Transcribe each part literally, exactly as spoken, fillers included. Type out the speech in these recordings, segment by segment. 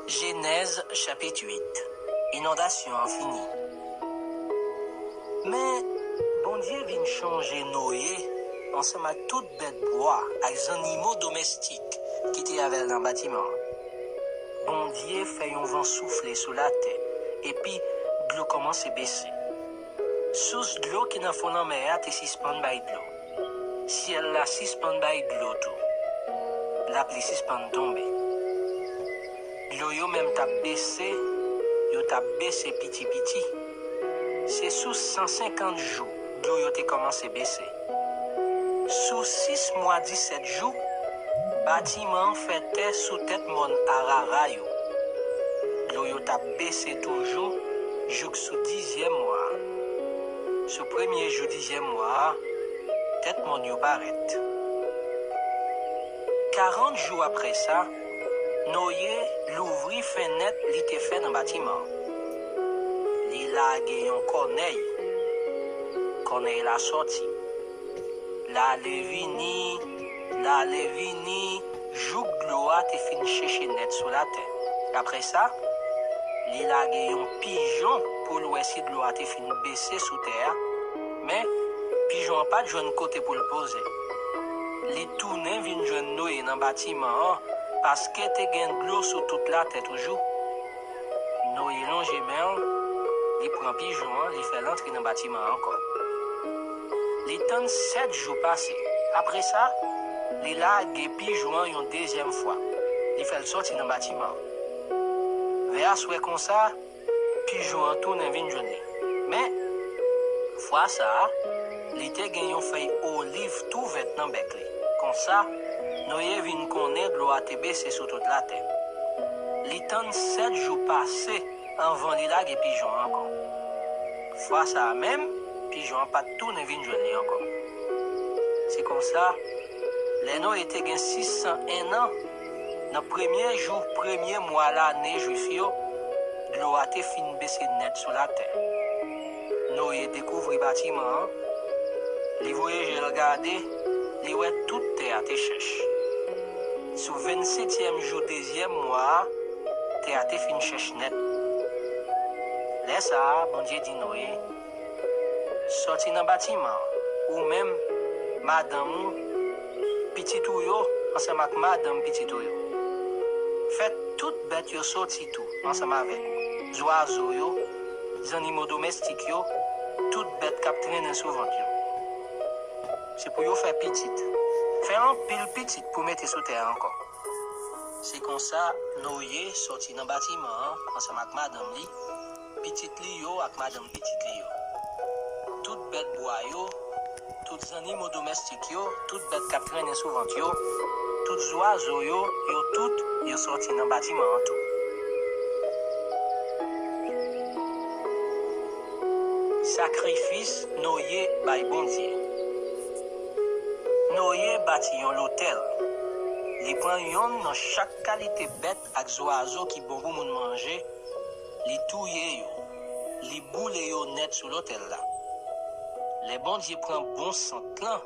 Jenèz chapit uit. Inondasyon an fini. Men, Bondye vin chonje Noye ansanm ak tout bèt bwa ak zannimo domestik ki te avè l nan batiman an. Bondye fè yon van soufle sou latè, epi dlo kòmanse bese. Sous dlo ki nan fon lanmè a te sispann bay dlo. Syèl la sispann bay dlo tou. Lapli sispann tonbe. Dlo yo menm t ap bese, yo t ap bese piti piti. Se sou san senkant jou dlo yo te kòmanse bese. Sou sis mwa disèt jou, batiman an fè tè sou tèt mòn Arara yo. Dlo yo t ap bese toujou jouk sou dizyèm mwa a. Sou premye jou dizyèm mwa a, tèt mòn yo parèt. Karant jou apre sa, Noye louvri fenèt li te fè nan batiman an. Li lage yon kònèy. Kònèy la sòti. L ale vini, l ale vini, jouk dlo a te fin cheche nèt sou latè. Apre sa, li lage yon pijon pou l wè si dlo a te fin bese sou tè a, men pijon an pa t jwenn kote pou l poze. Li tounen vin jwenn Noye nan batiman an, paske te gen dlo sou tout latè toujou. Noye lonje men l, li pran pijon an, li fè l antre nan batiman an ankò. Li tann sèt jou pase. Apre sa, li lage pijon an yon dezyèm fwa. Li fè l sòti nan batiman an. Vè aswè konsa, pijon an tounen vin jwenn li. Men, fwa sa a, li te gen yon fèy oliv tou vèt nan bèk li. Konsa, Noye vin konnen dlo a te bese sou tout latè. Li tann sèt jou pase anvan li lage pijon an ankò. Fwa sa a menm, pijon an pa t tounen vin jwenn li ankò. Se konsa, lè Noye te gen sis san en an, nan premye jou premye mwa lane Jwif yo, dlo a te fin bese nèt sou latè. Noye dekouvri batiman an, li voye je l gade, li wè tout tè a te chèch. Sou vennsetyèm jou dezyèm mwa a, tè a te fin chèch nèt. Lè sa a, Bondye di Noye, sòti nan batiman an, ou menm, madanm ou, pitit ou yo, ansanm ak madanm pitit ou yo. Fè tout bèt yo sòti tou, ansanm avèk ou. Zwazo yo, zannimo domestik yo, tout bèt k ap trennen sou vant yo. Se pou yo fè pitit. Fè anpil pitit pou mete sou tè a ankò. Se konsa, Noye sòti nan batiman an ansanm ak madanm li, pitit li yo ak madanm pitit li yo. Tout bèt bwa yo, tout zannimo domestik yo, tout bèt k ap trennen sou vant yo, tout zwazo yo, yo tout, yo sòti nan batiman an tou. Sakrifis Noye bay Bondye. Noye bati yon lotèl. Li pran yonn nan chak kalite bèt ak zwazo ki bon pou moun manje, li touye yo, li boule yo nèt sou lotèl la. Lè Bondye pran bon sant lan,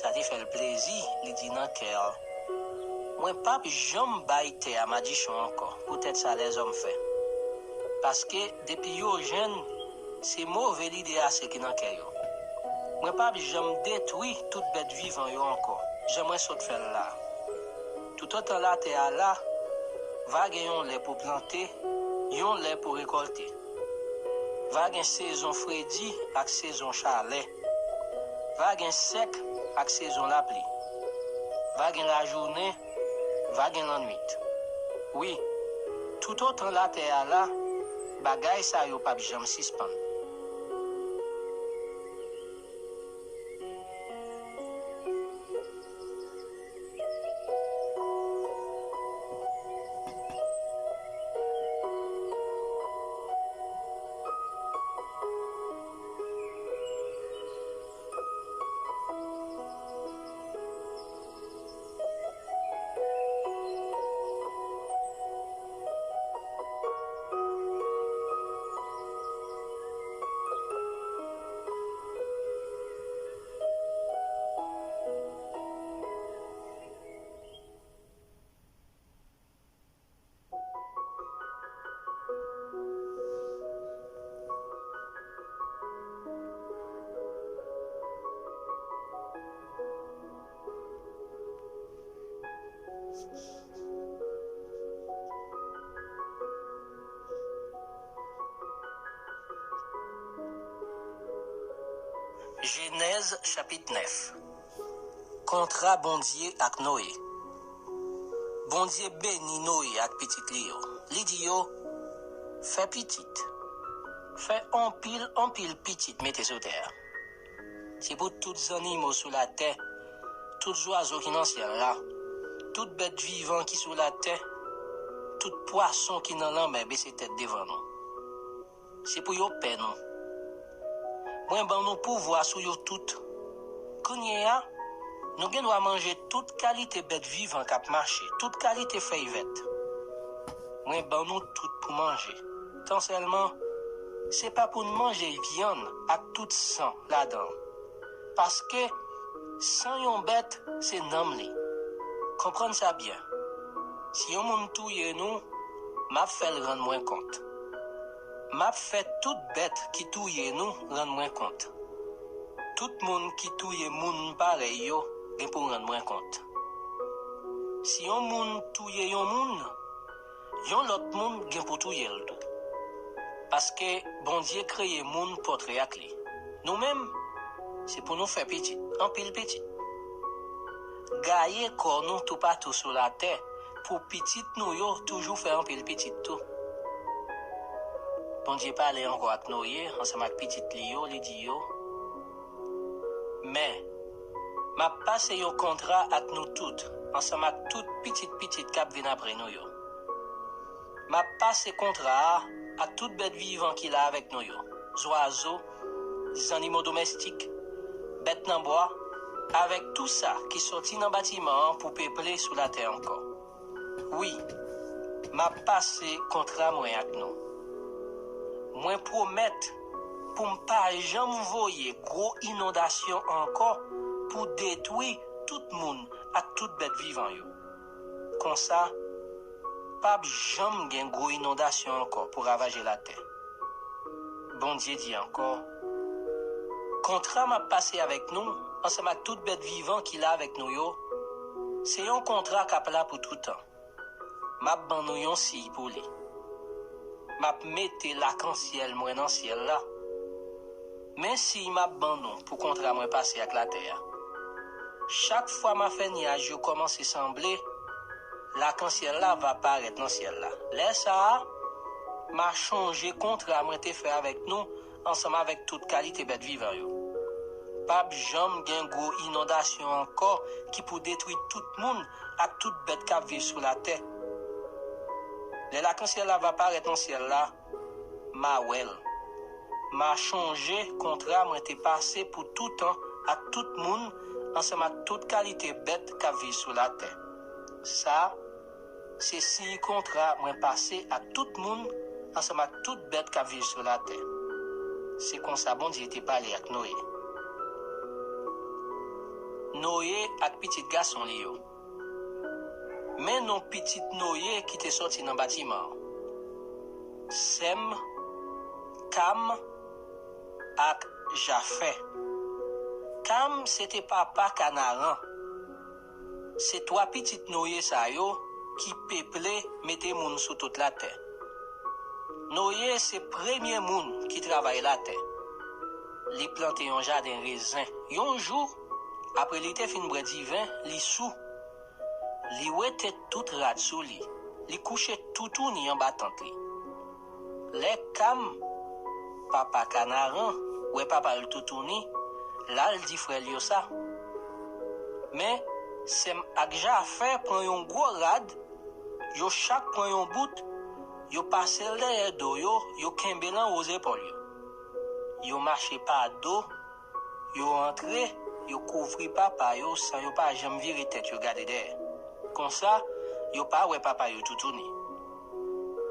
sa te fè l plezi, li di nan kè l, mwen p ap janm bay tè a madichon ankò, poutèt sa lèzòm fè. Paske, depi yo jèn, se move lide ase ki nan kè yo. Mwen p ap janm detwi tout bèt vivan yo ankò, jan mwen sot fè l la. Toutotan latè a la, va gen yon lè pou plante, yon lè pou rekòlte. Va gen sezon fredi ak sezon chalè. Va gen sèk ak sezon lapli. Va gen lajounen, va gen lannwit. Wi, toutotan latè a la, bagay sa yo p ap janm sispann. Jenèz chapit nèf. Kontra Bondye ak Noye. Bondye beni Noye ak pitit li yo. Li di yo, "Fè pitit. Fè anpil, anpil pitit mete sou tè a. Se pou tout zannimo sou latè, tout zwazo ki nan syèl la, tout bèt vivan ki sou latè, tout pwason ki nan lanmè bese tèt devan nou. Se pou yo pè nou. Mwen ban nou pouvwa sou yo tout. Kounye a, nou gen dwa manje tout kalite bèt vivan k ap mache, tout kalite fèy vèt. Mwen ban nou tout pou manje. Tan sèlman, se pa pou n manje vyann ak tout san ladan l. Paske san yon bèt, se nanm li. Konprann sa byen. Si yon moun touye nou, m ap fè l rann mwen kont. M ap fè tout bèt ki touye nou rann mwen kont. Tout moun ki touye moun parèy yo gen pou rann mwen kont. Si yon moun touye yon moun, yon lòt moun gen pou touye l tou. Paske Bondye kreye moun pòtre ak li. Nou menm, se pou nou fè pitit, anpil pitit. Gaye kò nou toupatou sou latè pou pitit nou yo toujou fè anpil pitit tou." Bondye pale ankò ak Noye ansanm ak pitit li yo, li di yo, "Men, m ap pase yon kontra ak nou tout, ansanm ak tout pitit pitit k ap vin apre nou yo. M ap pase kontra a ak tout bèt vivan ki la avèk nou yo, zwazo, zannimo domèstik, bèt nan bwa, avèk tou sa ki soti nan batiman an pou peple sou latè ankò. Wi, m ap pase kontra mwen ak nou. Mwen pwomèt pou m pa janm voye gwo inondasyon ankò pou detwi tout moun ak tout bèt vivan yo. Konsa, p ap janm gen gwo inondasyon ankò pou ravaje latè." Bondye di ankò, "Kontra m ap pase avèk nou, ansanm ak tout bèt vivan ki la avèk nou yo, se yon kontra k ap la pou toutan. M ap ban nou yon siy pou li. M ap mete lakansyèl mwen nan syèl la. Men siy m ap ban nou pou kontra mwen pase ak latè a. Chak fwa m a fè nyaj yo kòmanse sanble, lakansyèl la va parèt nan syèl la. Lè sa a, m a chonje kontra mwen te fè avèk nou ansanm avèk tout kalite bèt vivan yo. P ap janm gen gwo inondasyon ankò ki pou detwi tout moun ak tout bèt k ap viv sou latè. Lè lakansyèl la va parèt nan syèl la, m a wè l. M a chonje kontra mwen te pase pou toutan ak tout moun ansanm ak tout kalite bèt k ap viv sou latè. Sa se siy kontra mwen pase ak tout moun ansanm ak tout bèt k ap viv sou latè." Se konsa Bondye te pale ak Noye. Noye ak pitit gason li yo. Men non pitit Noye ki te sòti nan batiman an: Sèm, Kam, ak Jafè. Kam se te papa Kanaran. Se twa pitit Noye sa yo ki peple mete moun sou tout latè. Noye se premye moun ki travay latè. Li plante yon jaden rezen. Yon jou, apre li te fin bwè diven, li sou. Li wete tout rad sou li. Li kouche toutouni anba tant li. Lè Kam, papa Kanaran, wè papa l toutouni, l al di frè l yo sa. Men, Sèm ak Jafè pran yon gwo rad, yo chak pran yon bout, yo pase l dèyè do yo, yo kenbe l anwo zepòl yo. Yo mache pa do, yo antre, yo kouvri papa yo san yo pa janm vire tèt yo gade dèyè. Konsa, yo pa wè papa yo toutouni.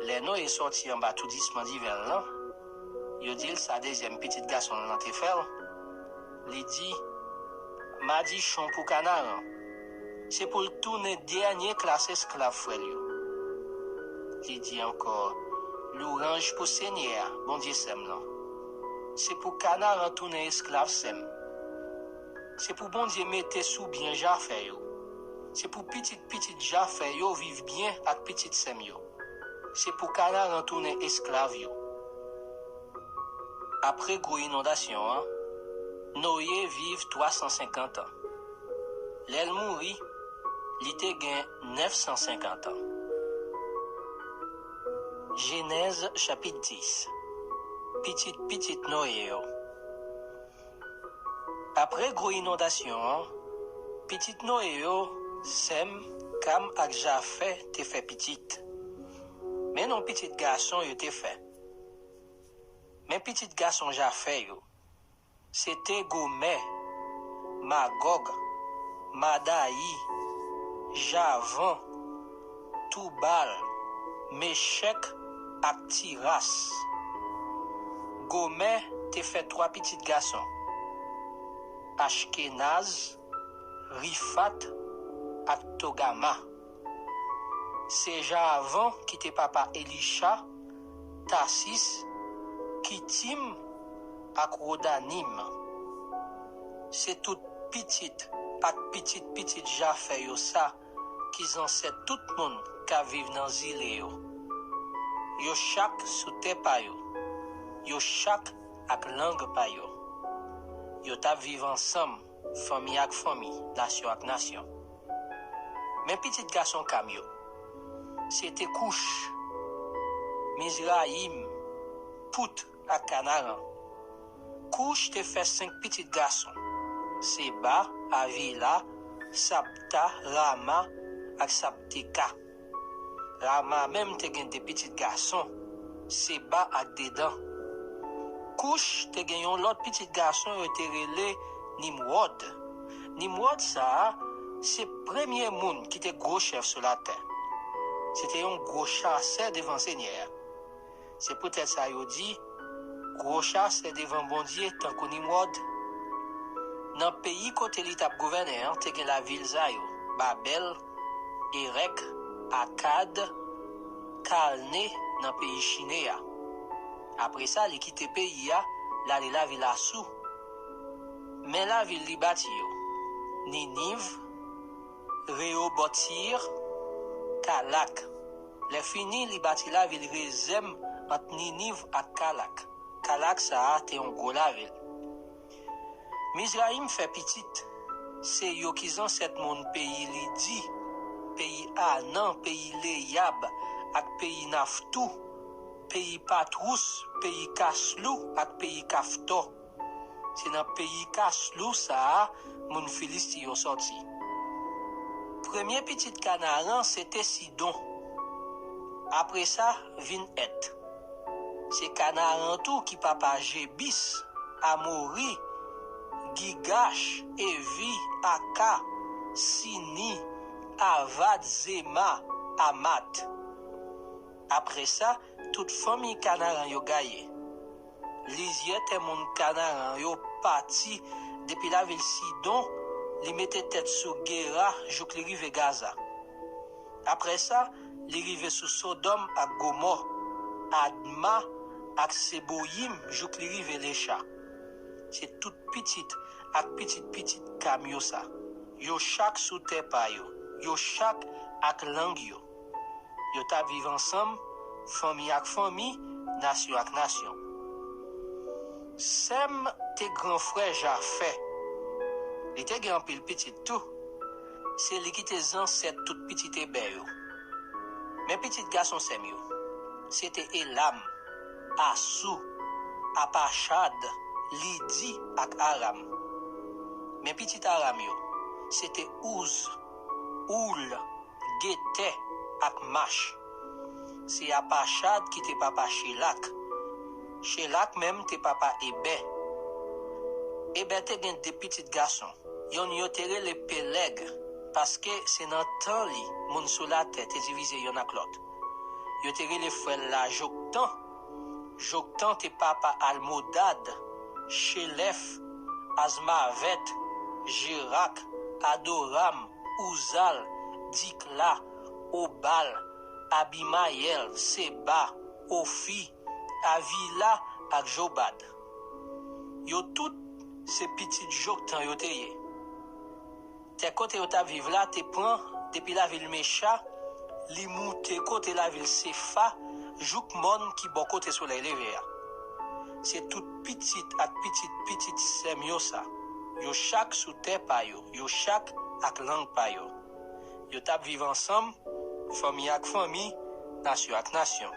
Lè Noye sòti anba toudisman diven l lan, yo di l sa dezyèm pitit gason l lan te fè l. Li di, "Madichon pou Kanaran! Se pou l tounen dènye klas esklav frè l yo." Li di ankò, "Lwanj pou Senyè a, Bondye Sèm lan! Se pou Kanaran tounen esklav Sèm! Se pou Bondye mete sou byen Jafè yo! Se pou pitit pitit Jafè yo viv byen ak pitit Sèm yo! Se pou Kanaran tounen esklav yo!" Apre gwo inondasyon an, Noye viv twa san senkant an. Lè l mouri, li te gen nèf san senkant an. Jenèz chapit dis. Pitit pitit Noye yo. Apre gwo inondasyon an, pitit Noye yo, Sèm, Kam ak Jafè te fè pitit. Men non pitit gason yo te fè. Men pitit gason Jafè yo. Se te Gomè, Magòg, Madayi, Javan, Toubal, Mechèk ak Tiras. Gomè te fè twa pitit gason, Achkenaz, Rifat ak Togama. Se Javan ki te papa Elicha, Tasis, Kitim ak Wodanim. Se tout pitit ak pitit pitit Jafè yo sa ki zansèt tout moun k ap viv nan zile yo. Yo chak sou tè pa yo. Yo chak ak lang pa yo. Yo t ap viv ansanm, fanmi ak fanmi, nasyon ak nasyon. Men pitit gason Kam yo. Se te Kouch, Mizrayim, Pout ak Kanaran. Kouch te fè senk pitit gason, Seba, Avila, Sapta, Rama ak Sapteka. Rama menm te gen de pitit gason, Seba ak Dedan. Kouch te gen yon lòt pitit gason yo te rele Nimwòd. Nimwòd sa a, se premye moun ki te gwo chèf sou latè. Se te yon gwo chasè devan Senyè a. Se poutèt sa yo di, gwo chasè devan Bondye tankou Nimwòd. Nan peyi kote li t ap gouvène an, te gen lavil sa yo, Babèl, Erèk, Akad, Kalne nan peyi Chine a. Apre sa, li kite peyi a, l ale lavil Asou. Men lavil li bati yo, Niniv, Rewòtir, Kalak. Lèfini, li bati lavil Rezèm ant Niniv ak Kalak. Kalak sa a te yon gwo lavil. Mizrayim fè pitit. Se yo ki zansèt moun peyi Lidi, peyi Anan, peyi Leyab ak peyi Naftou, peyi Patrous, peyi Kaslou ak peyi Kaftò. Se nan peyi Kaslou sa a moun Filisti yo sòti. Premye pitit Kanaran se te Sidon. Apre sa, vin Èt. Se Kanaran tou ki papa Jebis, Amori, Gigach, Evi, Aka, Sini, Avad, Zema, Amat. Apre sa, tout fanmi Kanaran yo gaye. Lizyè tè moun Kanaran yo pati depi lavil Sidon, li mete tèt sou Gera jouk li rive Gaza. Apre sa, li rive sou Sodòm ak Gomò, Adma ak Seboyim jouk li rive Lecha. Se tout pitit ak pitit pitit Kam yo sa. Yo chak sou tè pa yo, yo chak ak lang yo. Yo t ap viv ansanm, fanmi ak fanmi, nasyon ak nasyon. Sèm te gran frè Jafè. Li te gen anpil pitit tou. Se li ki te zansèt tout pitit Ebè yo. Men pitit gason Sèm yo, se te Elam, Asou, Apachad, Lidi ak Aram. Men pitit Aram yo, se te Ouz, Oul, Getè ak Mach. Se Apachad ki te papa Chelak. Chelak menm te papa Ebè. Ebè te gen de pitit gason. Yonn yo te rele Pelèg, paske se nan tan li moun sou latè te divize yonn ak lòt. Yo te rele frè l la Joktan. Joktan te papa Almodad, Chelèf, Azmavèt, Jerak, Adoram, Ouzal, Dikla, Obal, Abimayèl, Seba, Ofi, Avila ak Jobad. Yo tout se pitit Joktan yo te ye. Tè kote yo t ap viv la te pran depi lavil Mecha, li moute kote lavil Sefa, jouk mòn ki bò kote solèy leve a. Se tout pitit ak pitit pitit sè m yo sa. Yo chak sou tè pa yo, yo chak ak lang pa yo. Yo t ap viv ansanm, fanmi ak fanmi, nasyon ak nasyon.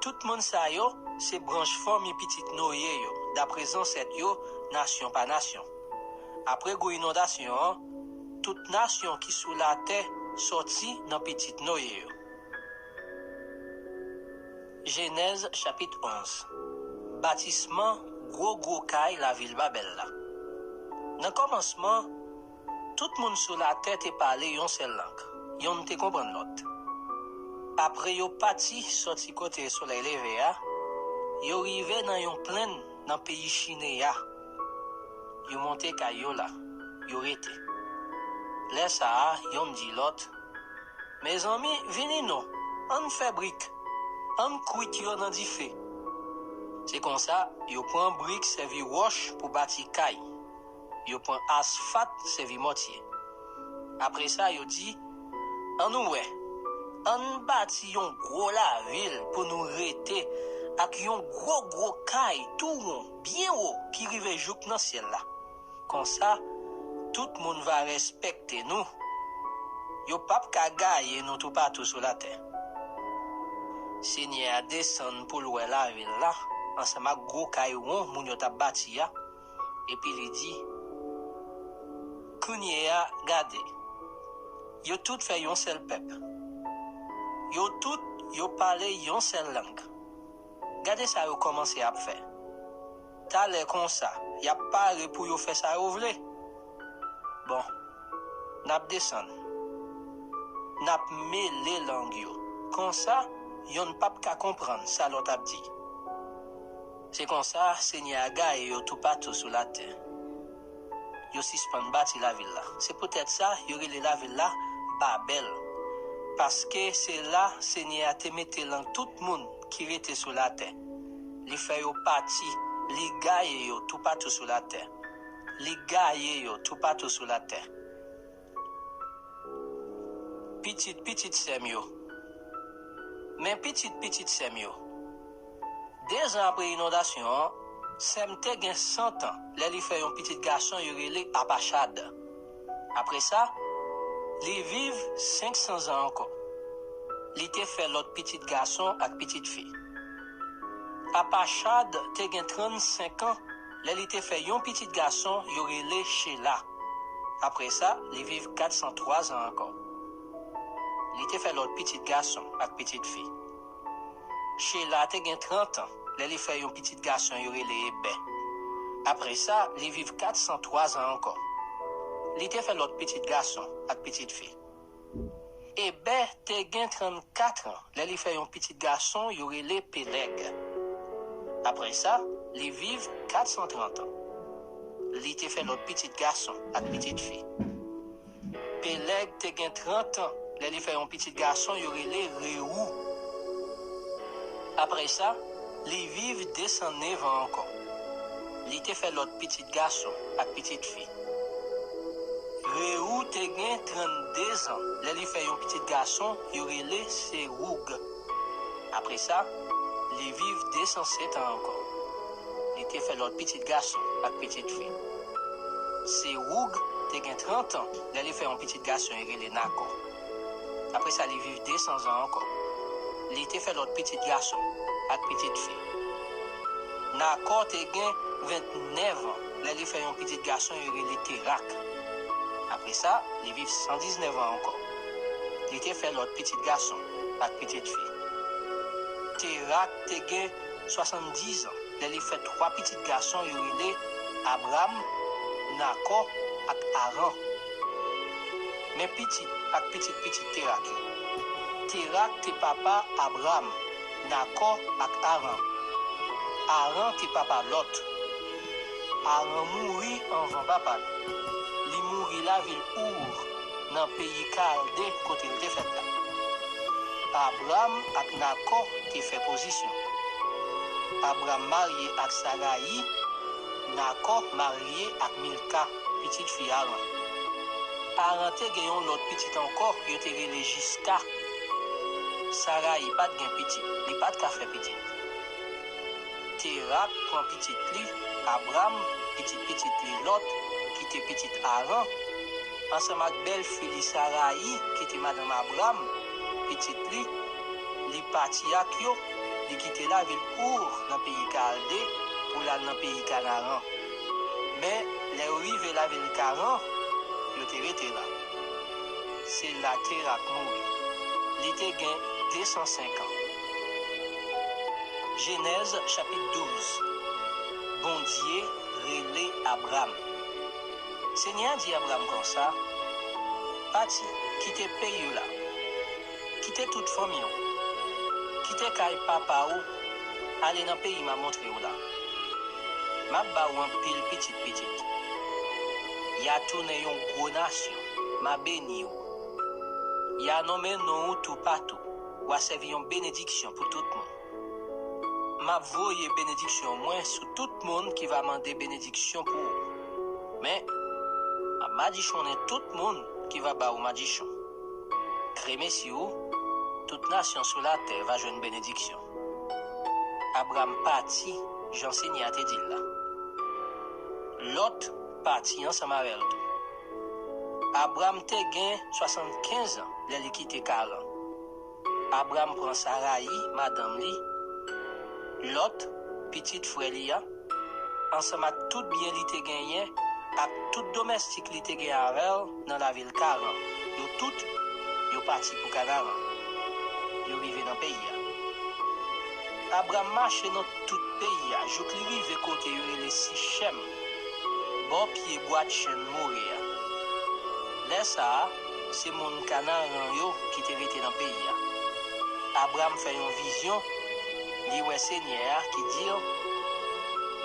Tout moun sa yo se branch fanmi pitit Noye yo, dapre zansèt yo, nasyon pa nasyon. Apre gwo inondasyon an, tout nasyon ki sou latè sòti nan pitit Noye yo. Jenèz chapit onz. Batisman gwo gwo kay lavil Babèl la. Nan kòmansman, tout moun sou latè te pale yon sèl lang. Yonn te konprann lòt. Apre yo pati sòti kote solèy leve a, yo rive nan yon plenn nan peyi Chine a. Yo monte kay yo la, yo rete. Lè sa a, yonn di lòt, "Mezanmi, vini non, ann fè brik, ann kwit yo nan dife." Se konsa, yo pran brik sèvi wòch pou bati kay. Yo pran asfat sèvi mòtye. Apre sa, yo di, "An nou wè, ann bati yon gwo lavil pou nou rete ak yon gwo gwo kay tou won, byen wo, ki rive jouk nan syèl la. Konsa, tout moun va respekte nou. Yo p ap ka gaye nou toupatou sou latè." Senyè a desann pou l wè lavil la ansanm ak gwo kay won moun yo t ap bati a, epi li di, "Kounye a, gade, yo tout fè yon sèl pèp. Yo tout, yo pale yon sèl lang. Gade sa yo kòmanse ap fè. Talè konsa, y ap pare pou yo fè sa yo vle. Bon, n ap desann. N ap mele lang yo. Konsa, yonn p ap ka konprann sa lòt ap di." Se konsa, Senyè a gaye yo toupatou sou latè. Yo sispann bati lavil la. Se poutèt sa, yo rele lavil la Babèl. Paske se la Senyè a te mete lang tout moun ki rete sou latè. Li fè yo pati, li gaye yo toupatou sou latè. Li gaye yo toupatou sou latè. Pitit pitit sè m yo. Men pitit pitit sè m yo. Dezan apre inondasyon an, sè m te gen san tan lè li fè yon pitit gason yo rele Apachad. Apre sa, li viv senk san zan ankò. Li te fè lòt pitit gason ak pitit fi. Apachad te gen trannsenk an lè li te fè yon pitit gason yo rele Chela. Apre sa, li viv kat san twa zan ankò. Li te fè lòt pitit gason ak pitit fi. Chela te gen trant an lè li fè yon pitit gason yo rele Ebè. Apre sa, li viv kat san twa zan ankò. Li te fè lòt pitit gason ak pitit fi. Ebè te gen trannkat an lè li fè yon pitit gason yo rele Pelèg. Apre sa, li viv kat san trant an. Li te fè lòt pitit gason ak pitit fi. Pelèg te gen trant an lè li fè yon pitit gason yo rele Rewou. Apre sa, li viv desann nev an ankò. Li te fè lòt pitit gason ak pitit fi. Rewou te gen trannde zan lè li fè yon pitit gason yo rele Sewoug. Apre sa, li viv desann sèt an ankò. Li te fè lòt pitit gason ak pitit fi. Sewoug te gen trant an lè li fè yon pitit gason yo rele Nakò. Apre sa, li viv desann zan ankò. Li te fè lòt pitit gason ak pitit fi. Nakò te gen ventnèf an lè li fè yon pitit gason yo rele Terak. Apre sa, li viv san diznèf an ankò. Li te fè lòt pitit gason ak pitit fi. Terak te gen swasanndis an lè li fè twa pitit gason yo rele Abram, Nakò ak Aran. Men pitit ak pitit pitit Terak yo. Terak te papa Abram, Nakò ak Aran. Aran te papa Lòt. Aran mouri anvan papa l. Li mouri lavil Our, nan peyi Kalde kote l te fèt la. Abram ak Nakò te fè pozisyon. Abram marye ak Sarayi, Nakò marye ak Milka, pitit fi Aran. Aran te gen yon lòt pitit ankò, yo te rele Jiska. Sarayi pa t gen pitit, li pa t ka fè pitit. Terak pran pitit li, Abram, pitit pitit li Lòt, ki te pitit Aran, ansanm ak bèlfi li Sarayi, ki te madanm Abram, pitit li, li pati ak yo, li kite lavil Our nan peyi Kalde pou l al nan peyi Kanaran. Men, lè yo rive lavil Karan, yo te rete la. Se la Terak mouri. Li te gen de san senk an. Jenèz chapit douz. Bondye rele Abram. Senyè a di Abram konsa, pati, kite peyi w la, kite tout fanmi w, kite kay papa w, ale nan peyi m a montre w la. M ap ba w anpil pitit pitit. Y a tounen yon gwo nasyon. M a beni w. Y a nonmen non w toupatou. W a sèvi yon benediksyon pou tout moun. M ap voye benediksyon mwen sou tout moun ki va mande benediksyon pou ou. Men, m ap madichonnen tout moun ki va ba ou madichon. Gremesi ou, tout nasyon sou latè va jwenn benediksyon. Abram pati, jan Senyè a te di l la. Lòt pati ansanm avè l tou. Abram te gen swasannkenz an lè li kite Karan. Abram pran Sarayi, madanm li, Lòt, pitit frè li a, ansanm ak tout byen li te genyen, ak tout domèstik li te gen avè l nan lavil Karan, yo tout, yo pati pou Kanaran. Yo rive nan peyi a. Abram mache nan tout peyi a, jouk li rive kote yo rele Sichèm, bò pye bwa chèn more a. Lè sa a, se moun Kanaran yo ki te rete nan peyi a. Abram fè yon vizyon, li wè Senyè a ki di l,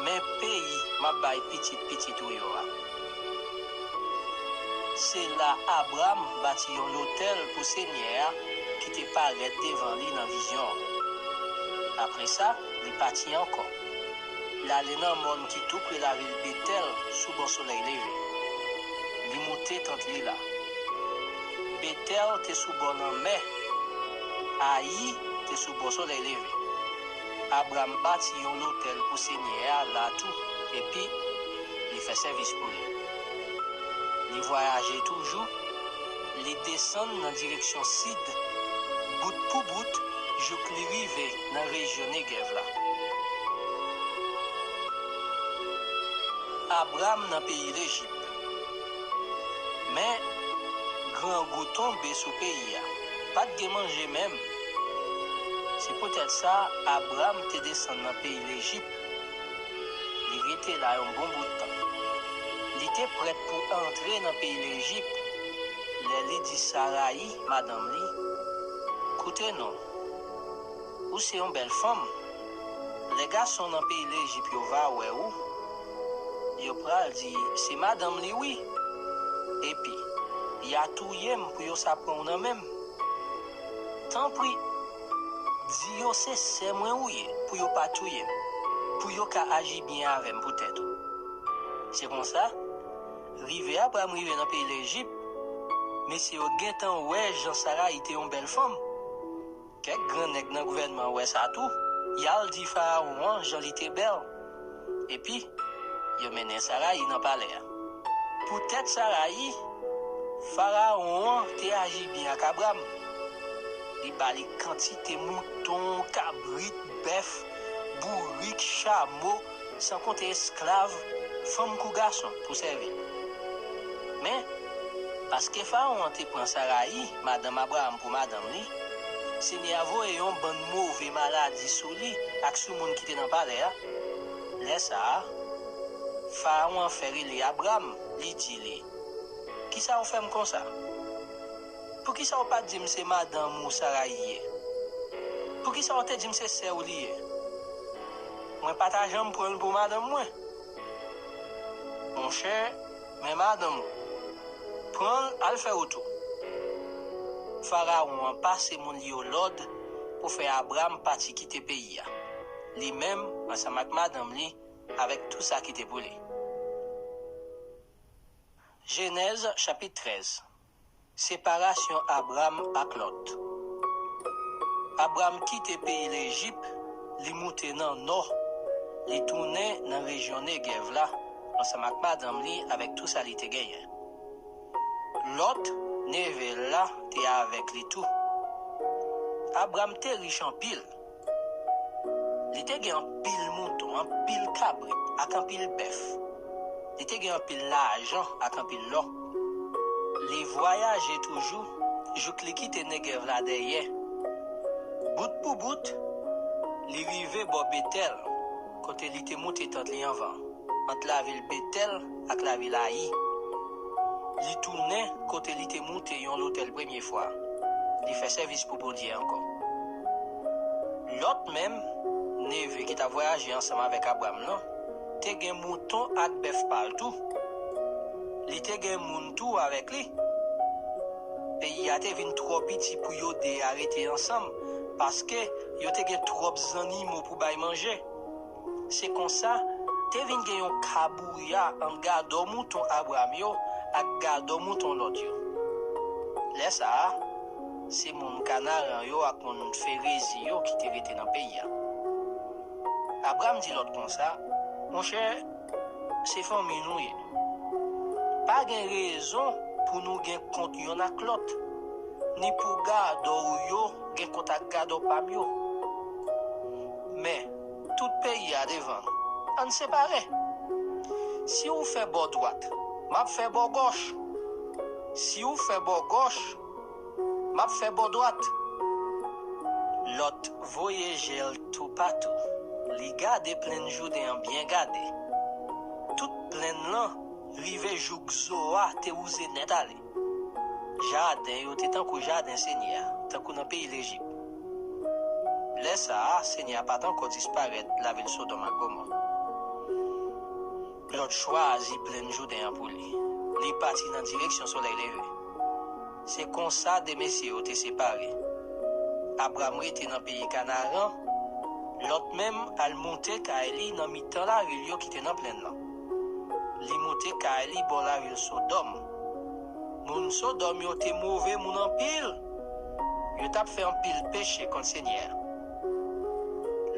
men peyi m ap bay pitit pitit ou yo a. Se la Abram bati yon lotèl pou Senyè a ki te parèt devan li nan vizyon an. Apre sa, li pati ankò. L ale nan mòn ki tou pre lavil Betèl sou bò solèy leve. Li moute tant li la. Betèl te sou bò lanmè, Ayi te sou bò solèy leve. Abram bati yon lotèl pou Senyè a la tou, epi li fè sèvis pou li. Li vwayaje toujou, li desann nan direksyon sid, bout pou bout, jouk li rive nan rejyon Negèv la. Abram nan peyi Lejip. Men, grangou tonbe sou peyi a. Pa t gen manje menm. Se poutèt sa, Abram te desann nan peyi Lejip. Li rete la yon bon bout tan. Li te prèt pou antre nan peyi Lejip lè li di Sarayi, madanm li, koute non, ou se yon bèl fanm. Lè gason nan peyi Lejip yo va wè ou, yo pral di, se madanm li wi. Epi, y a touye m pou yo sa pran w nan men m. Tanpri, di yo se sè mwen ou ye, pou yo pa touye m, pou yo ka aji byen avè m poutèt ou. Se konsa, rive Abram rive nan peyi Lejip, mesye yo gentan wè jan Sarayi te yon bèl fanm. Kèk gran nèg nan gouvènman an wè sa tou, y al di Farawon an jan li te bèl. Epi, yo mennen Sarayi nan palè a. Poutèt Sarayi, Farawon an te aji byen ak Abram. Li ba li kantite mouton, kabrit, bèf, bourik, chamo, san konte esklav, fanm kou gason pou sèvi l. Men, paske Farawon an te pran Sarayi, madanm Abraram, pou madanm li, Senyè a voye yon bann move maladi sou li ak sou moun ki te nan palè a. Lè sa a, Farawon an fè rele Abram, li di li, kisa w fè m konsa? Poukisa w pa t di m se madanm ou Sarayi ye? Poukisa w te di m se sè w li ye? Mwen pa ta janm pran l pou madanm mwen. Monchè, men madanm ou. Pran l, al fè wout ou. Farawon an pase moun li yo lòd pou fè Abram pati kite peyi a, li menm, ansanm ak madanm li, avèk tou sa ki te pou li. Jenèz, chapit trèz. Separasyon Abram ak Lòt. Abram kite peyi Lejip, li moute nan nò, Li tounen nan rejyon Negèv la, ansanm ak madanm li, avèk tou sa li te genyen. Lòt, neve l la, te avèk li tou. Abram te rich anpil. Li te gen anpil mouton, anpil kabrit, ak anpil bèf. Li te gen anpil lajan ak anpil lò. Li vwayaje toujou, jouk li kite Negèv la dèyè. Bout pou bout, li rive bò Betèl, kote li te moute tant li anvan, ant lavil Betèl ak lavil Ayi. Li tounen kote li te moute yon lotèl premye fwa. Li fè sèvis pou Bondye ankò. Lòt menm, neve ki t ap vwayaje ansanm avèk Abram lan, te gen mouton ak bèf pa l tou. Li te gen moun tou avèk li. Peyi a te vin twò piti pou yo de a rete ansanm, paske yo te gen twòp zannimo pou bay manje. Se konsa, te vin gen yon kabouya ant gadò mouton Abram yo ak gadò mouton Lòt yo. Lè sa a, se moun Kanaran yo ak moun Ferezi yo ki te rete nan peyi a. Abram di Lòt konsa, monchè, se fanmi nou ye. Pa gen rezon pou nou gen kont yonn ak lòt, ni pou gadò w yo gen kont ak gadò pa m yo. Men, tout peyi a devan nou. Ann separe. Si w fè bò dwat, m ap fè bò gòch. Si w fè bò gòch, m ap fè bò dwat. Lòt voye je l toupatou. Li gade plenn Jouden an byen gade. Tout plenn lan rive jouk zo a te wouze nèt ale. Jaden yo te tankou jaden Senyè a, tankou nan peyi Lejip. Lè sa a, Senyè a pa t ankò disparèt lavil Sodòm ak Gomò. Lòt chwazi plenn Jouden an pou li. Li pati nan direksyon solèy leve. Se konsa de mesye yo te separe. Abram rete nan peyi Kanaran, Lòt menm al moute kay li nan mitan lavil yo ki te nan plenn lan. Li moute kay li bò lavil Sodòm. Moun Sodòm yo te move moun anpil. Yo t ap fè anpil peche kont Senyè a.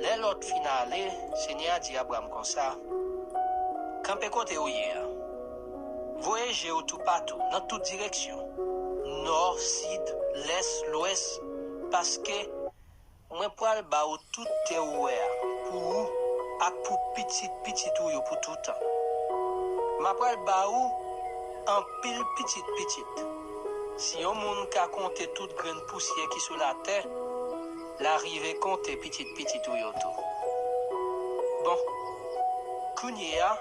Lè Lòt fin ale, Senyè a di Abram konsa, kanpe kote ou ye a. Voye je w toupatou, nan tout direksyon, nò, sid, lès, lwès, paske mwen pral ba ou tout tè ou wè a, pou ou ak pou pitit pitit ou yo pou toutan. M a pral ba ou anpil pitit pitit. Si yon moun ka konte tout grenn pousyè ki sou latè, l a rive konte pitit pitit ou yo tou. Bon, kounye a,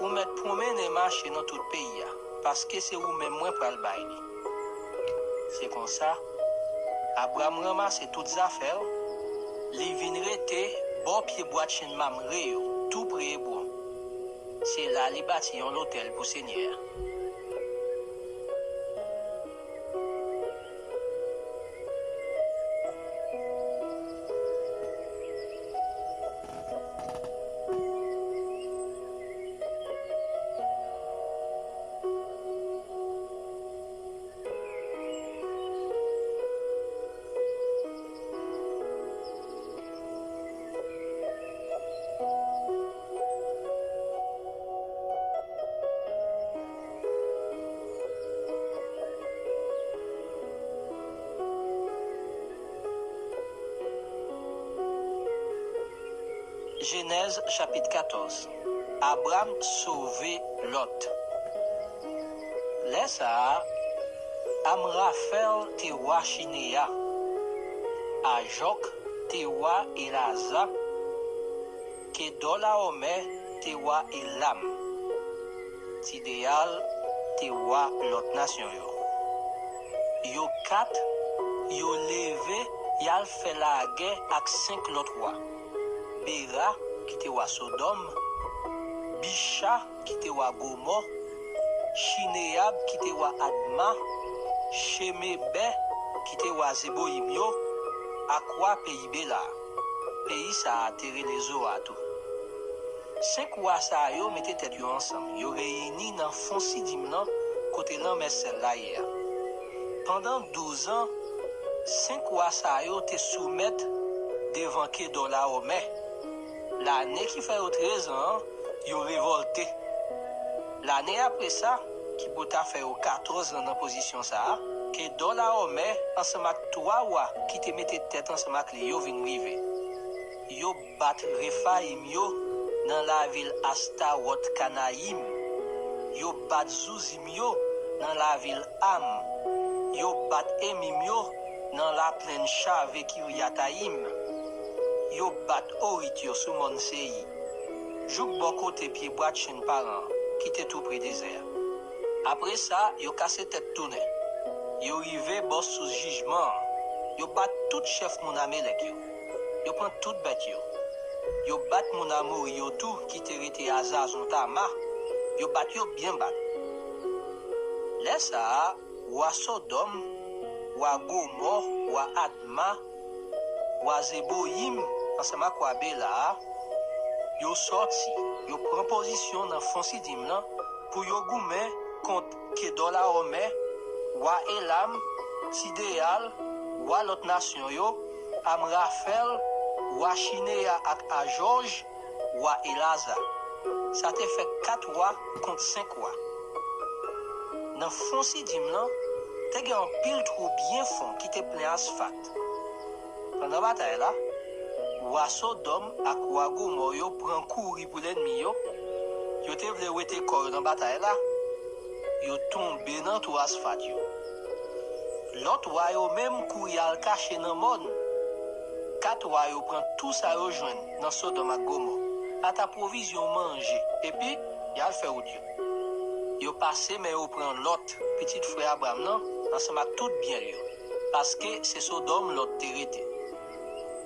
ou mèt pwonmennen mache nan tout peyi a, paske se ou menm mwen pral bay li. Se konsa, Abram ranmase tout zafè l, li vin rete bò pye bwa tchenn Mamre yo, toupre Ebwon. Se la li bati yon lotèl pou Senyè a. Jenèz chapit katòz. Abram sove Lòt. Lè sa a, Amrafèl te wa Chineya, Ajòk te wa Elaza, Kedòlawòmè te wa Elam, Tideyal te wa lòt nasyon yo. Yo kat, yo leve, y al fè lagè ak senk lòt wa. Bera, ki te wa Sodòm, Bicha, ki te wa Gomò, Chineyab, ki te wa Adma, Chemebè, ki te wa Zeboyim yo, ak wa peyi Bela a. Peyi sa a te rele Zoa tou. Senk wa sa yo mete tèt yo ansanm, yo reyini nan fon Sidim nan, kote lanmè sèl la ye a. Pandan douz an, senk wa sa yo te soumèt devan Kedòlawòmè. Lane ki fè yo trèz an an, yo revòlte. Lane apre sa, ki pou ta fè yo katòz an nan pozisyon sa a, Kedòlawòmè ansanm ak twa wa ki te mete tèt ansanm ak li yo vin rive. Yo bat Refayim yo nan lavil Astawòt Kanayim. Yo bat Zouzim yo nan lavil Am. Yo bat Emim yo nan laplenn Chave Kiryatayim. Yo bat Orit yo sou mòn Seyi, jouk bò kote pyebwa tchenn Paran an, ki te tou pre dezè a. Apre sa, yo kase tèt tounen. Yo rive bò sous jijman an. Yo bat tout chèf moun Amelèk yo. Yo pran tout bèt yo. Yo bat moun Amori yo tou ki te rete Azazontama. Yo bat yo byen bat. Lè sa a, wa Sodòm, wa Gomò, wa Adma, wa Zeboyim, ansanm ak wa Bela a, yo sòti, yo pran pozisyon nan fon Sidim lan pou yo goumen kont Kedòlawòmè, wa Elam, Tideyal, wa lòt nasyon yo, Amrafèl, wa Chineya ak Ajòj, wa Elaza. Sa te fè kat wa kont senk wa. Nan fon Sidim lan, te gen anpil twou byen fon ki te plen asfat. Pandan batay la, wa Sodòm ak wa Gomò yo pran kouri pou lènmi yo. Yo te vle wete kò yo nan batay la. Yo tonbe nan twou asfat yo. Lòt wa yo menm kouri al kache nan mòn. Kat wa yo pran tou sa yo jwenn nan Sodòm ak Gomò, ata pwovizyon manje, epi y al fè wout yo. Yo pase, men yo pran Lòt, pitit frè Abram nan, ansanm ak tout byen l yo, paske se Sodòm Lòt te rete.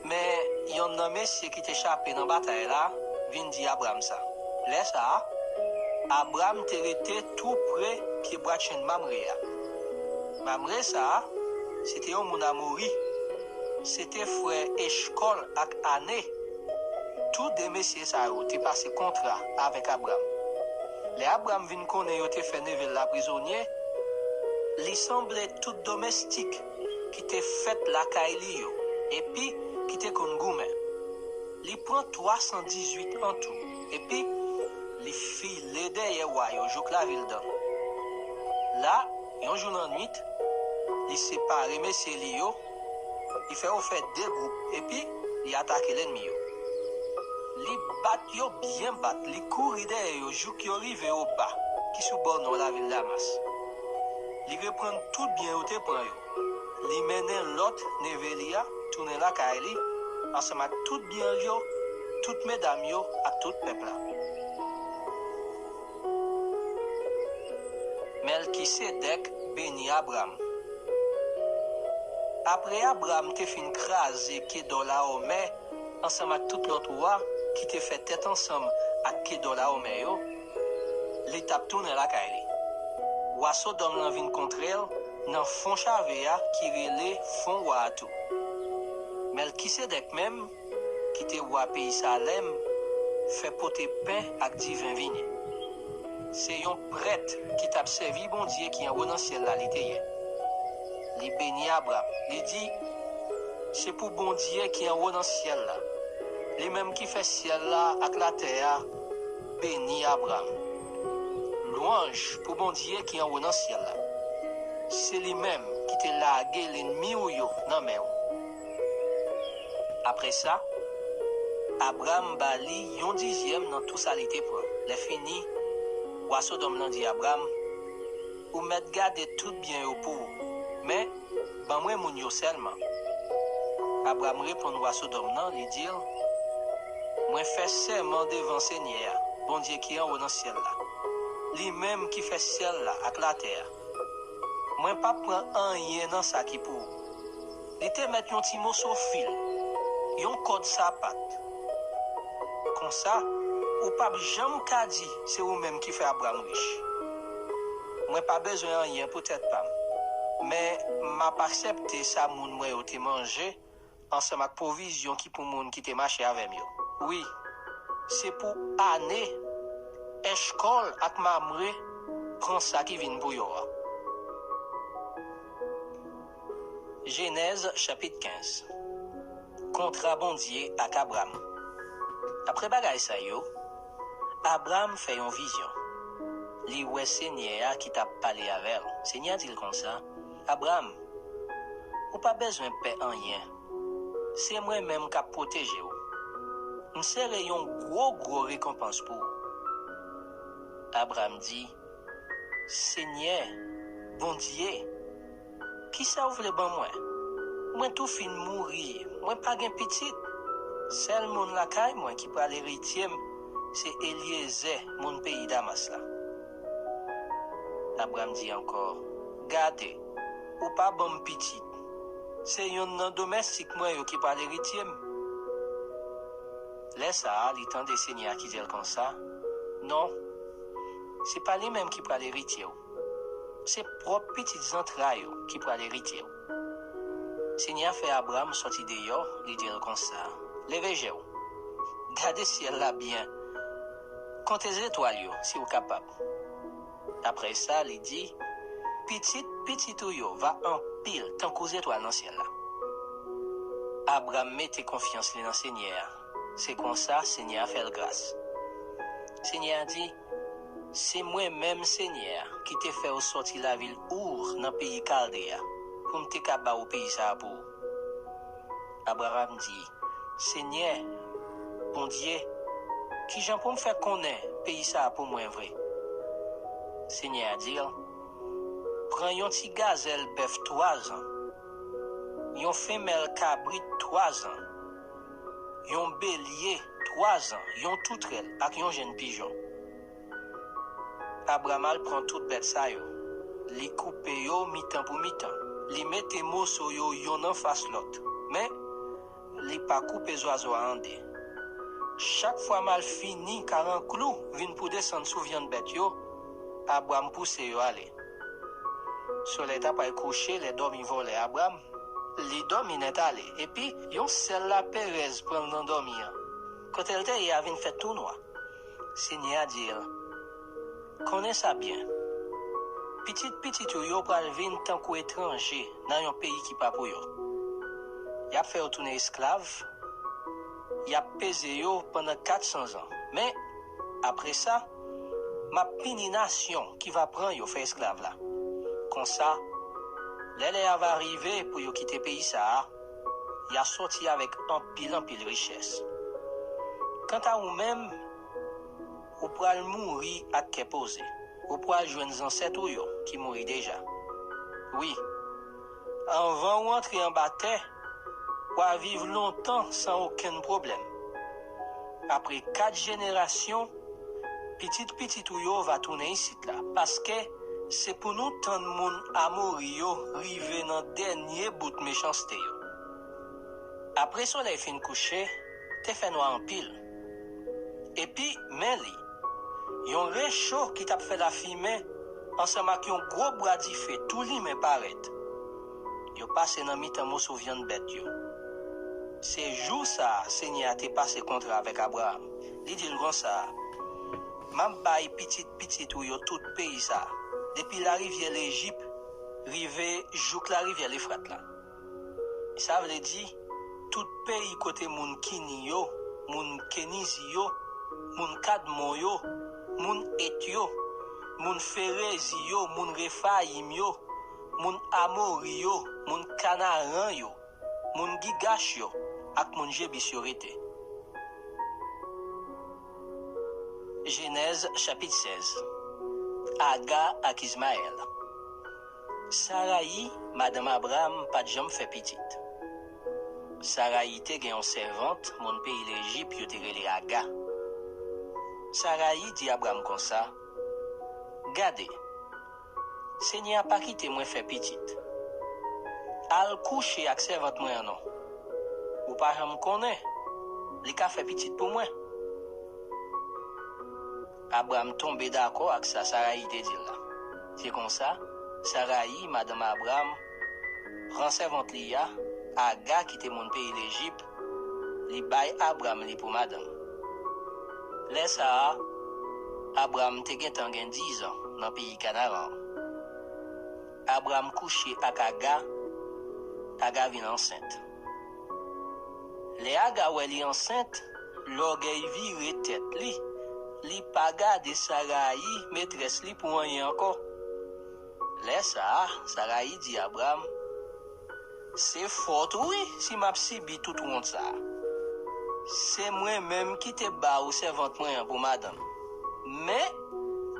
Men, yonn nan mesye ki te chape nan batay la vin di Abram sa. Lè sa a, Abram te rete tou pre pyebwa tchenn Mamre a. Mamre sa a, se te yon moun Amori. Se te frè Echkòl ak Ane. Tou de mesye sa yo te pase kontra avèk Abram. Lè Abram vin konnen yo te fè neve l la prizonye, li sanble tout domestik ki te fèt lakay li yo, epi ki te konn goumen. Li pran twa san dizuit an tou, epi li file dèyè wa yo jouk lavil Dan. La, yon jou lannwit, li separe mesye li yo, li fè yo fè de gwoup, epi li atake lènmi yo. Li bat yo byen bat, li kouri dèyè yo jouk yo rive Oba, ki sou bò nò lavil Damas. Li reprann tout byen yo te pran yo. Li mennen Lòt, neve li a, tounen lakay li, ansanm ak tout byen l yo, tout medam yo ak tout pèp la. Mèlkisedèk beni Abram. Apre Abram te fin kraze Kedòlawòmè ansanm ak tout lòt wa ki te fè tèt ansanm ak Kedòlawòmè yo, li t ap tounen lakay li. Wa Sodòm lan vin kontre l nan fon chave a ki rele Fon Wa a tou. Mèlkisedèk menm, ki te wa peyi Salèm, fè pote pen ak diven vini. Se yon prèt ki t ap sèvi Bondye ki anwo nan syèl la li te ye. Li beni Abram, li di, "Se pou Bondye ki anwo nan syèl la, li menm ki fè syèl la ak latè a, beni Abram. Lwanj pou Bondye ki anwo nan syèl la. Se li menm ki te lage lènmi w yo nan men w." Apre sa, Abram ba li yon dizyèm nan tou sa li te pran. Lèfini, wa Sodòm lan di Abram, "Ou mèt gade tout byen yo pou ou, men ban mwen moun yo sèlman." Abram reponn wa Sodòm nan, li di l, "Mwen fè sèman devan Senyè a, Bondye ki anwo nan syèl la, li menm ki fè syèl la ak latè a, mwen p ap pran anyen nan sa ki pou ou." Li te mèt yon ti moso fil, yon kòd sapat. Konsa, ou p ap janm ka di se ou menm ki fè Abram rich. Mwen pa bezwen anyen pou tèt pa m, men m ap aksepte sa moun mwen yo te manje ansanm ak pwovizyon ki pou moun ki te mache avè m yo. Wi, se pou Ane, Èchkòl ak Mamre pran sa ki vin pou yo a. Jenèz chapit kenz. Kontra Bondye ak Abram. Apre bagay sa yo, Abram fè yon vizyon. Li wè Senyè a ki t ap pale avè l. Senyè a di l konsa, Abram, ou pa bezwen pè anyen. Se mwen menm k ap pwoteje w. M sere yon gwo, gwo rekonpans pou ou. Abram di, Senyè, Bondye, kisa w vle ban mwen? Mwen tou fin mouri, mwen pa gen pitit. Sèl moun lakay mwen ki pral eritye m, se Elyezè, moun peyi Damas la. Abram di ankò, Gade, ou pa ban m pitit. Se yonn nan domèstik mwen yo ki pral eritye m. Lè sa a, li tande Senyè a ki di l konsa, Non, se pa li menm ki pral eritye w. Se pwòp pitit zantray ou ki pral eritye w. Senyè a fè Abram sòti deyò, li di l konsa, Leve je w, gade syèl la byen, konte zetwal yo, si w kapab. Apre sa, li di, Pitit pitit ou yo va anpil tankou zetwal nan syèl la. Abram mete konfyans li nan Senyè a. Se konsa, Senyè a fè l gras. Senyè a di, Se mwen menm Senyè a ki te fè w sòti lavil Ou nan peyi Kalde a, pou m te ka ba ou peyi sa a pou ou. Abraram di, Senyè, Bondye, kijan pou m fè konnen peyi sa a pou mwen vre? Senyè a di l, Pran yon ti gazèl bèf twazan, yon fenmèl kabrit twazan, yon belye twazan, yon toutrèl ak yon jenn pijon. Abram al pran tout bèt sa yo. Li koupe yo mitan pou mitan. Li mete moso yo yonn anfas lòt. Men, li pa koupe zwazo a an de. Chak fwa malfini karanklou vin pou desann sou vyann bèt yo, Abram pouse yo ale. Solèy ta pral kouche lè dòmi vòlè Abram. Li dòmi nèt ale, epi yon sèl laperèz pran l nan dòmi an. Kote l te ye a vin fè tou nwa. Senyè a di l, Konnen sa byen, pitit pitit ou yo pral vin tankou etranje nan yon peyi ki pa pou yo. Y ap fè yo tounen esklav, y ap peze yo pandan kat san zan. Men, apre sa, m ap pini nasyon ki va pran yo fè esklav la. Konsa, lè lè a va rive pou yo kite peyi sa a, y a sòti avèk anpil anpil richès. Kanta ou menm, ou pral mouri ak kè poze. Ou pral jwenn zansèt ou yo ki mouri deja. Wi, anvan ou antre anba tè, w a viv lontan san okenn pwoblèm. Apre kat jenerasyon, pitit pitit ou yo va tounen isit la, paske se pou nou tann moun Amori yo rive nan dènye bout mechanste yo. Apre solèy fin kouche, te fè nwa anpil. Epi, men li, yon recho ki t ap fè lafimen ansanm ak yon gwo bra dife tou limen parèt. Yo pase nan mitan moso vyann bèt yo. Se jou sa a Senyè a te pase kontra avèk Abraram. Li di l konsa, M ap bay pitit pitit ou yo tout peyi sa a, depi larivyè Lejip rive jouk larivyè Lefrat la. Sa vle di, tout peyi kote moun Kini yo, moun Kenizi yo, moun Kadmon yo, moun Et yo, moun Ferezi yo, moun Refayim yo, moun Amori yo, moun Kanaran yo, moun Gigach yo, ak moun Jebis yo rete. Jenèz chapit sèz. Aga ak Izmayèl. Sarayi, madanm Abram, pa t janm fè pitit. Sarayi te gen yon sèvant, moun peyi Lejip, yo te rele Aga. Sarayi di Abram konsa, Gade, Senyè a pa kite mwen fè pitit. Al kouche ak sèvant mwen an non. Ou pa janm konnen, li ka fè pitit pou mwen. Abram tonbe dakò ak sa Sarayi te di l la. Se konsa, Sarayi, madanm Abram, pran sèvant li a, Aga ki te moun peyi Lejip, li bay Abram li pou madanm. Lè sa a, Abram te gentan gen dizan nan peyi Kanaran. Abram kouche ak Aga, Aga vin ansent. Lè Aga wè li ansent, Lògèy vire tèt li, li pa gade Sarayi, metrès li, pou anyen ankò. Lè sa a, Sarayi di Abram, "Se fòt ou wi si m ap sibi tout wont sa a. Se mwen menm ki te ba ou sèvant mwen an pou madanm. Men,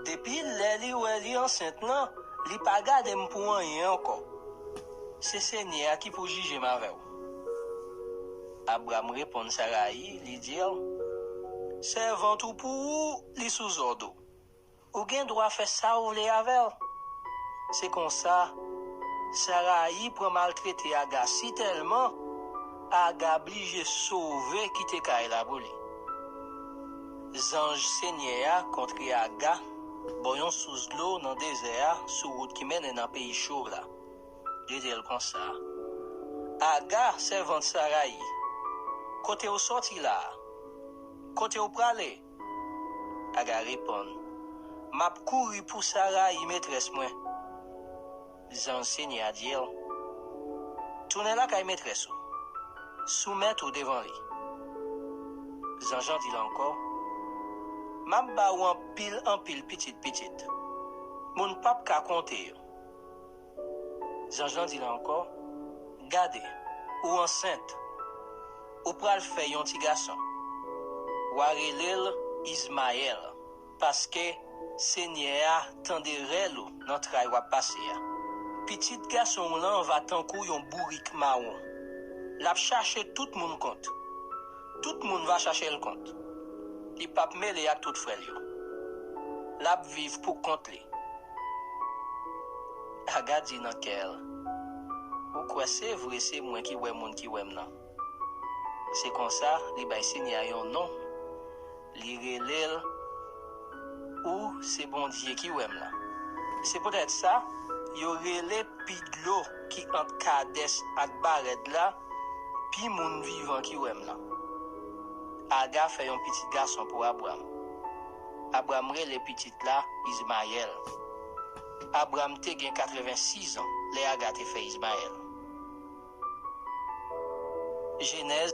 depi lè li wè li ansent lan, li pa gade m pou anyen ankò. Se Senyè a ki pou jije m avè w." Abram reponn Sarayi, li di l, "Sèvant ou pou ou, li sou zòd ou. Ou gen dwa fè sa w vle avè l." Se konsa, Sarayi pran maltrete Aga sitèlman, Aga blije sove kite kay la pou li. Zanj Senyè a kontre Aga bò yon sous dlo nan dezè a sou wout ki mennen nan peyi Cho la. Li di l konsa, "Aga, sèvant Sarayi, kote w sòti la a? Kote w prale?" Aga reponn, "M ap kouri pou Sarayi, metrès mwen." Zanj Senyè a di l, "Tounen lakay metrès ou, soumèt ou devan li." Zanj lan di l ankò, "M ap ba ou anpil, anpil pitit, pitit. Moun p ap ka konte yo." Zanj lan di l ankò, "Gade, ou ansent, ou pral fè yon ti gason. W a rele l Izmayèl, paske Senyè a tande rèl ou nan tray w ap pase a. Pitit gason w lan va tankou yon bourik mawon. L ap chache tout moun kont. Tout moun va chache l kont. Li p ap mele ak tout frè l yo. L ap viv pou kont li." Aga di nan kè l, "Ou kwè se vre se mwen ki wè moun ki wè m nan?" Se konsa, li bay Senyè a yon non. Li rele l, "Ou se Bondye ki wè m lan." Se poutèt sa, yo rele pi dlo ki ant Kadès ak Barèd la, "Pi moun vivan ki wè m lan." Aga fè yon pitit gason pou Abram. Abram rele pitit la Izmayèl. Abram te gen katrevennsizan lè Aga te fè Izmayèl. Jenèz,